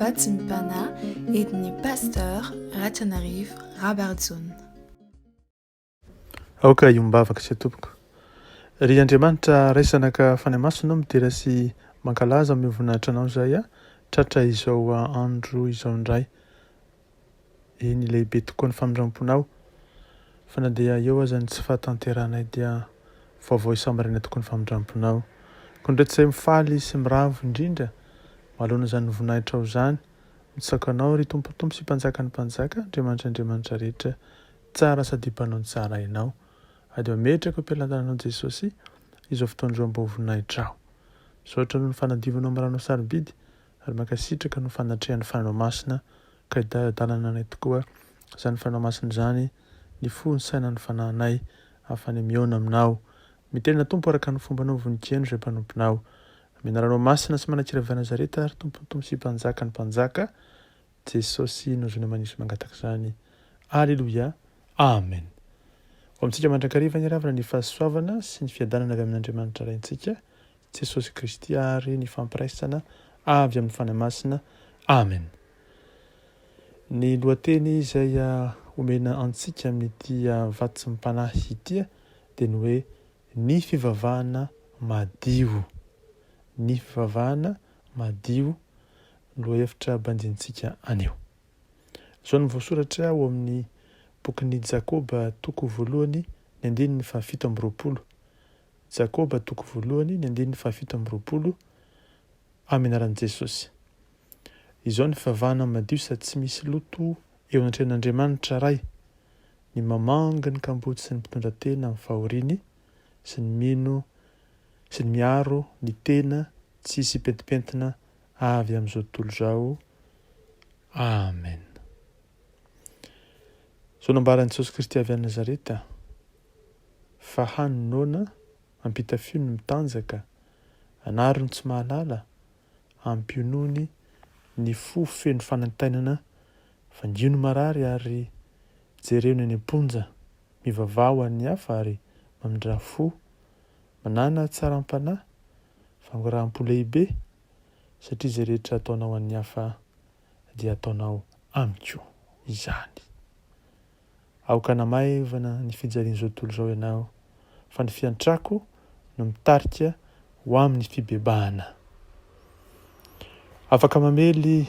Vatsim-panahy entin'ny Pasteur Ratrianarivo Rabarijaona. Aoka hiombavaka isika tompoko. Ry Andriamanitra Ray Zanaka Fanahy Masina ô midera sy mankalaza amin'ny voninahitra anao izahay a tratra izao andro izao indray. Eny lehibe tokoa ny famindramponao fa na dia eo aza ny tsy fahatanterahanay dia vaovao isambarana tokoa ny famindramponao. Koa ndreto izay mifaly sy miravo indrindra manoloana izany voninahitrao izany, mitsaoka anao ry Tompo Tompo sy Mpanjakan'ny mpanjaka, Andriamanitra Andriamanitra rehetra, tsara sady mpanao ny tsara Ianao. Ary dia mametraka eo am-pelatananao Jesosy izao fotoana izao mba ho voninahitrao. Misaotra noho ny fanadiovanao amin'ny ranao sarobidy ary mankasitraka noho ny fanatrehan'ny Fanahinao Masina ka hidadalana anay tokoa izany Fanahinao Masina izany ny fo, ny saina, ny fanahinay ahafahanay mihaona aminao. Mitenena Tompo araka ny fombanao vonon-keno izay mpanomponao. Amin'ny anaranao masina sy manan-kery avy Nazareta ary Tompon'ny Tompo sy Mpanjakan'ny Mpanjaka, Jesosy no zona manisy mangataka izany. Aleloia. Amen. Ho amintsika mandrakariva ny ravina ny fahasoavana sy ny fiadanana avy amin'Andriamanitra Raintsika, Jesosy Kristy ary ny fampiraisana avy amin'ny Fanahy Masina. Amen. Ny lohateny izay omena antsika amin'ity vatsim-panahy ity dia ny hoe ny fivavahana madio. Ny fivavahana madio no lohahevitra banjintsika anio. Izao no voasoratra ao amin'ny bokin'i Jakoba toko voalohany ny andininy fahafito amby roapolo. Jakoba toko voalohany ny andininy fahafito amby roapolo Amin'ny anaran'i Jesosy. Izao ny fivavahana madio sady tsy misy loto eo anatrehan'Andriamanitra Ray, ny mamangy ny kamboty sy ny mpitondra tena amin'ny fahoriany sy ny mino sy ny miaro ny tena tsy hisy hipentimpentina avy amin'izao tontolo izao. Amen. Izao nambaran'i Jesosy Kristy avy any Nazareta, Fa hano ny noana, ampitafio ny mitanjaka, anaro ny tsy mahalala, ampionony ny fo feno fanaintainana, vangio ny marary ary jereo ny any am-ponja, mivavaha ho an'ny hafa ary mamindrà fo, manàna hatsaram-panahy, fangoraham-po lehibe, satria izay rehetra ataonao an'ny hafa dia ataonao amiko izany. Aoka hanamaivana ny fijalian'izao tontolo izao ianao, fa ny fiantrako no mitarika ho amin'ny fibebahana. Afaka mamely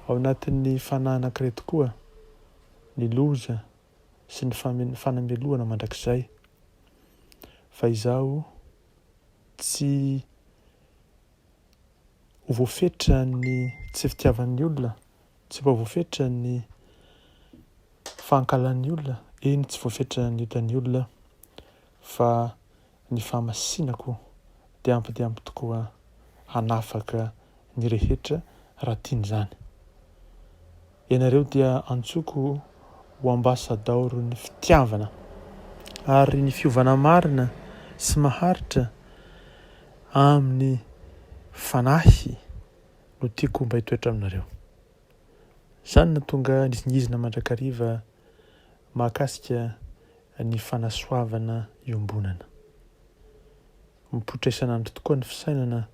ao anatin'ny fanahy anankiray tokoa ny loza sy ny fanamelohana mandrakizay, fa izaho tsy ho voafetra ny tsy fitiavan'ny olona, tsy mba voafetra ny fankahalan'ny olona, eny tsy voafetra ny otan'ny olona, fa ny fahamasinako dia ampy dia ampy tokoa hanafaka ny rehetra raha tiany izany. Ianareo dia antsoiko ho ambasadaoron'ny fitiavana ary ny fiovana marina sy maharitra amin'ny fanahy no tiako mba hitoetra aminareo. Izany no nahatonga nizingizina mandrakariva mahakasika ny fanasoavana iombonana. Mipoitra isan'andro tokoa ny fisainana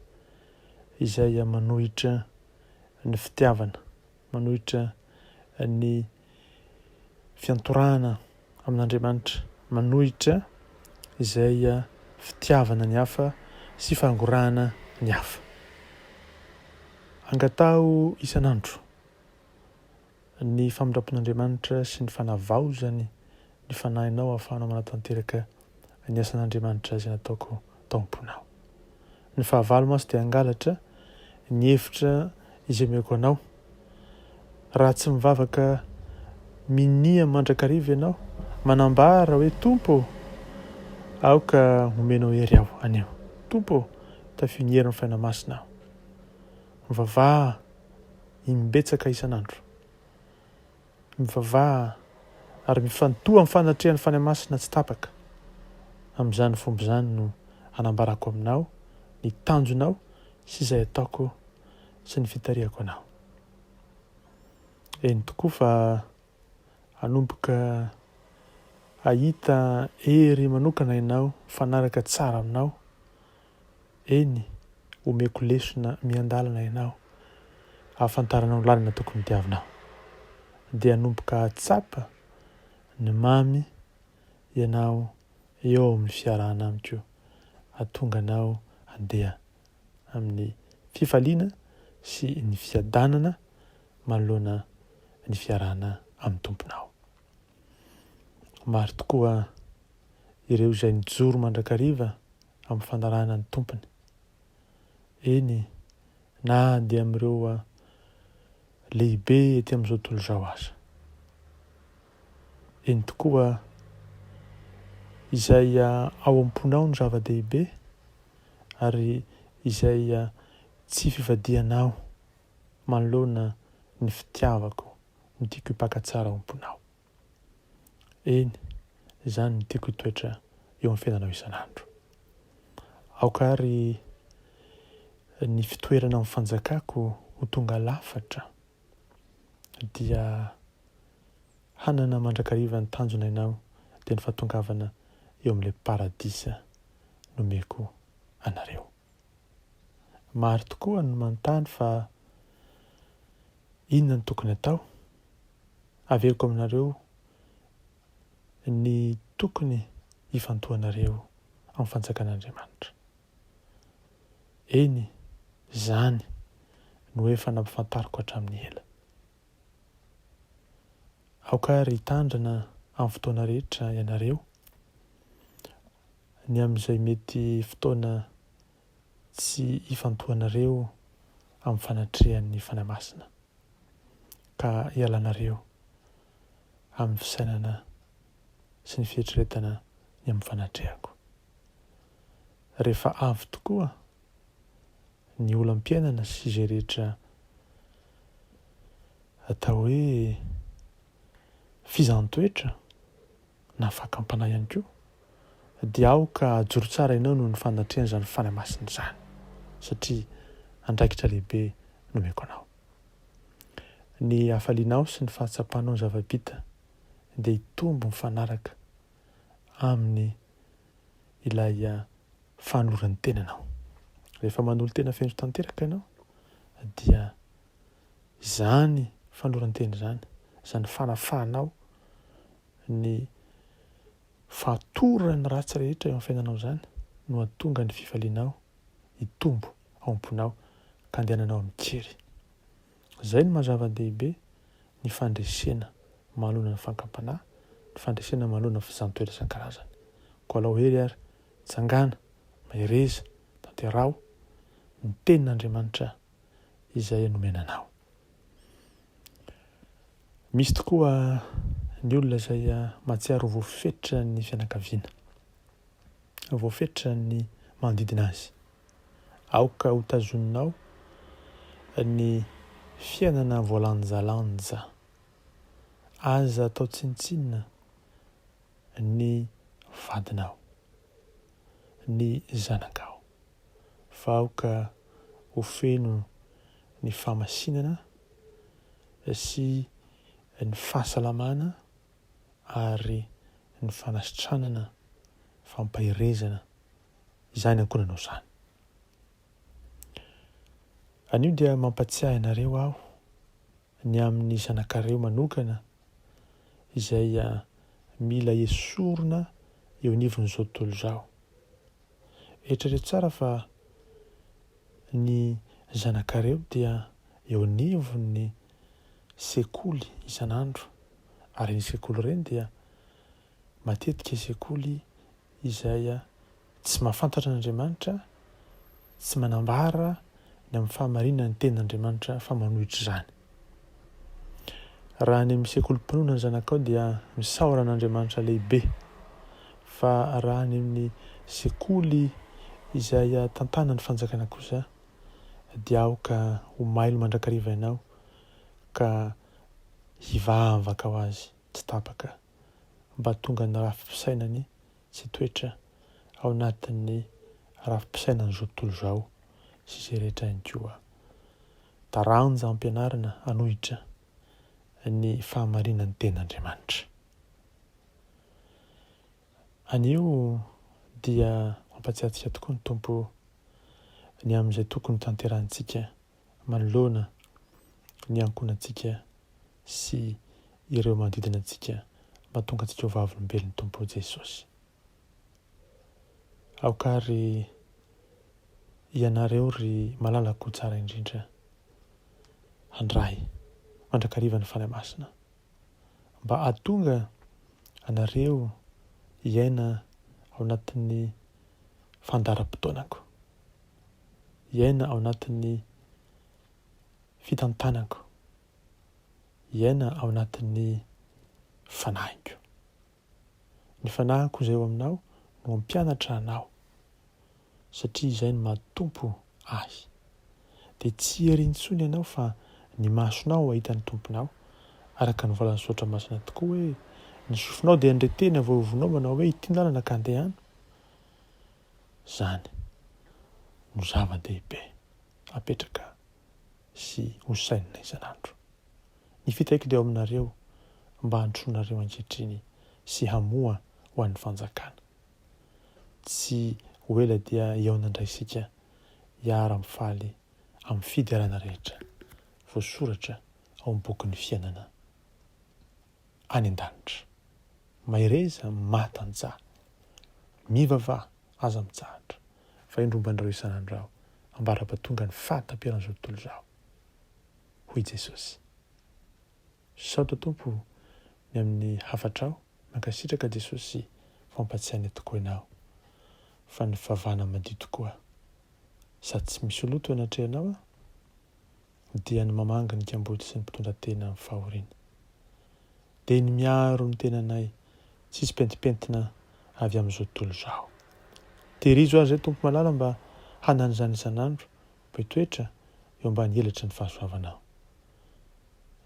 izay manohitra ny fitiavana, manohitra ny fiantorahana amin'Andriamanitra, manohitra izay fitiavana ny hafa sy fangorahana ny hafa. Angataho isan'andro ny famindram-pon'Andriamanitra sy ny fanavaozany ny fanahinao ahafahanao manatanteraka ny asan'Andriamanitra izay nataoko tao am-ponao. Ny fahavalo mantsy dia hangalatra ny hevitra izay omeko anao. Raha tsy mivavaka minia mandrakariva ianao, manambara hoe, Tompo ô, aoka homenao hery aho anio. Tompo ô, tafio ny herin'ny Fanahy Masina aho. Mivavaha imbetsaka isan'andro. Mivavaha ary mifantoha amin'ny fanatrehan'ny Fanahy Masina tsy tapaka. Amin'izany fomba izany no hanambarako aminao ny tanjonao sy izay ataoko sy ny fitarihako anao. Eny tokoa fa hanomboka hahita hery manokana ianao mifanaraka tsara aminao Eny, omeko lesona miandalana ianao. hahafantaranao ny lalana tokony diavinao. Dia hanomboka hahatsapa ny mamy ianao eo amin'ny fiarahana amiko, hahatonga anao handeha amin'ny fifaliana sy ny fiadanana manoloana ny fiarahana amin'ny Tomponao. Maro tokoa ireo izay nijoro mandrakariva amin'ny fanarahana ny Tompony. Eny, na dia amin'ireo lehibe ety amin'izao tontolo izao aza. Eny tokoa, izay ao am-ponao no zava-dehibe ary izay tsy fivadihanao manoloana ny fitiavako no tiako hipaka tsara ao am-ponao. Eny, izany no tiako hitoetra eo amin'ny fiainanao isan'andro. Aoka àry ny fitoerana amin'ny fanjakako ho tonga lafatra, dia hanana mandrakariva ny tanjona ianao, dia ny fahatongavana eo amin'ilay paradisa nomeko anareo. Maro tokoa ny manontany fa inona no tokony atao? Averiko aminareo ny tokony hifantohanareo amin'ny fanjakan'Andriamanitra. Eny, izany no efa nampifantariko hatramin'ny ela. Aoka àry hitandrina amin'ny fotoana rehetra ianareo, ny amin'izay mety fotoana tsy hifantohanareo amin'ny fanatrehan'ny Fanahy Masina, ka hialanareo amin'ny fisainana sy ny fieritreretana ny amin'ny fanatrehako. Rehefa avy tokoa ny olam-piainana sy izay rehetra atao hoe fizahan-toetra na fakam-panahy ihany koa, dia aoka hajoro tsara ianao noho ny fanatrehan'izany Fanahy Masina izany, satria andraikitra lehibe nomeko anao. Ny hafalianao sy ny fahatsapanao ny zava-bita dia hitombo mifanaraka amin'ny ilay fanoloran-tenanao. Rehefa manolo-tena feno tanteraka ianao dia izany fanoloran-tena izany, izany fanafahanao ny fahatoran'ny ratsy rehetra eo amin'ny fiainanao izany no hahatonga ny fifalianao hitombo ao am-ponao ka handehananao amin-kery. Izay no maha zava-dehibe ny fandresena manoloana ny fankam-panahy, ny fandresena manoloana ny fizahan-toetra isan-karazany. Koa alao hery ary, tsangàna, mahereza, tanteraho ny tenin'Andriamanitra izay nomena anao. Misy tokoa ny olona izay mahatsiaro ho voafetra ny fianakaviana, voafetra ny manodidina azy. Aoka ho tazoninao ny fiainana voalanjalanja. Aza atao tsinontsinona ny vadinao, ny zanakao, fa aoka ho feno ny fahamasinana sy ny fahasalamana ary ny fanasitranana, fampaherezana izany ankohonanao izany. Anio dia mampatsiahy anareo aho ny amin'ny zanakareo manokana izay mila esorina eo anivon'izao tontolo izao. Eritrereto tsara fa ny zanakareo dia eo anivon'ny sekoly isan'andro ary ireny sekoly ireny dia matetika sekoly izay tsy mahafantatra an'Andriamanitra, tsy manambara ny amin'ny fahamarinan'ny tenin'Andriamanitra fa manohitra izany. Raha any amin'ny sekolim-pinoana ny zanakao dia misaora an'Andriamanitra lehibe, fa raha any amin'ny sekoly izay tantanan'ny fanjakana kosa dia aoka ho mailo mandrakariva ianao ka hivavaka ho azy tsy tapaka. mba tonga ny rafi-pisainany tsy hitoetra ao anatin'ny rafi-pisainan'izao tontolo izao sy izay rehetra ihany koa taranja ampianarina hanohitra ny fahamarinan'ny Tenin'Andriamanitra. Anio dia mampatsiahy antsika tokoa ny Tompo ny amin'izay tokony hotanterahintsika manoloana. ny ankohonantsika sy ireo manodidina antsika mba tonga antsika ho vavolombelon'ny Tompo Jesosy. Aoka ary ianareo ry malalako tsara indrindra handray mandrakariva ny Fanahy Masina mba hahatonga anareo hiaina ao anatin'ny fandaharam-potoanako, hiaina ao anatin'ny fitantanako, hiaina ao anatin'ny fanahiko. Ny fanahiko izay ao aminao no hampianatra anao, satria izay no maha Tompo ahy. Dia tsy hery intsony ianao fa ny masonao hahita ny Tomponao, araka ny voalazan'ny Soratra Masina tokoa hoe, Ny sofinao dia handre teny avy ao ivonao manao hoe, Ity ny lalana ka andehano. Izany no zava-dehibe apetraka sy hosainina isan'andro. Ny fitahiako dia ao aminareo mba handrosoanareo ankehitriny sy hamoha ho an'ny fanjakana. Tsy ho ela dia hihaona indray isika hiara-mifaly amin'ny fiderana rehetra voasoratra ao amin'ny bokin'ny fiainana any an-danitra. Mahereza, matanjaha, mivavaha, aza mitsahatra, fa indro homba anareo isan'andro aho, ambara-pahatonga ny fahataperan'izao tontolo izao, hoy Jesosy. Misaotra Tompo ny amin'ny hafatrao, mankasitraka Jesosy fampatsiahina tokoa ianao, fa ny favana madio tokoa, sady tsy misy loto eo anatrehanao aho, dia ny mamangy ny kamboty sy ny mpitondra tena amin'ny fahoriana. Dia ny miaro ny tenanay tsy hisy pentimpentina avy amin'izao tontolo izao. Tehirizo ary izay Tompo malala mba hanana izany isan'andro mba hitoetra eo ambany elatry ny fahasoavanao.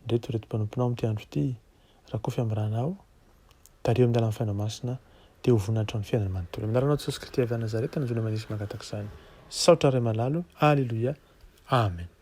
Ndreto ireto mpanomponao amin'ity andro ity, rakofy amin'ny ranao, tariho amin'ny lalan'ny Fanahy Masina, dia ho voninahitro amin'ny fiainany manontolo. Amin'ny anaranao Jesosy Kristy avy any Nazareta, nanjo ny manisy mangataka izany. Saotra Ray malalo, Aleloia. Amen.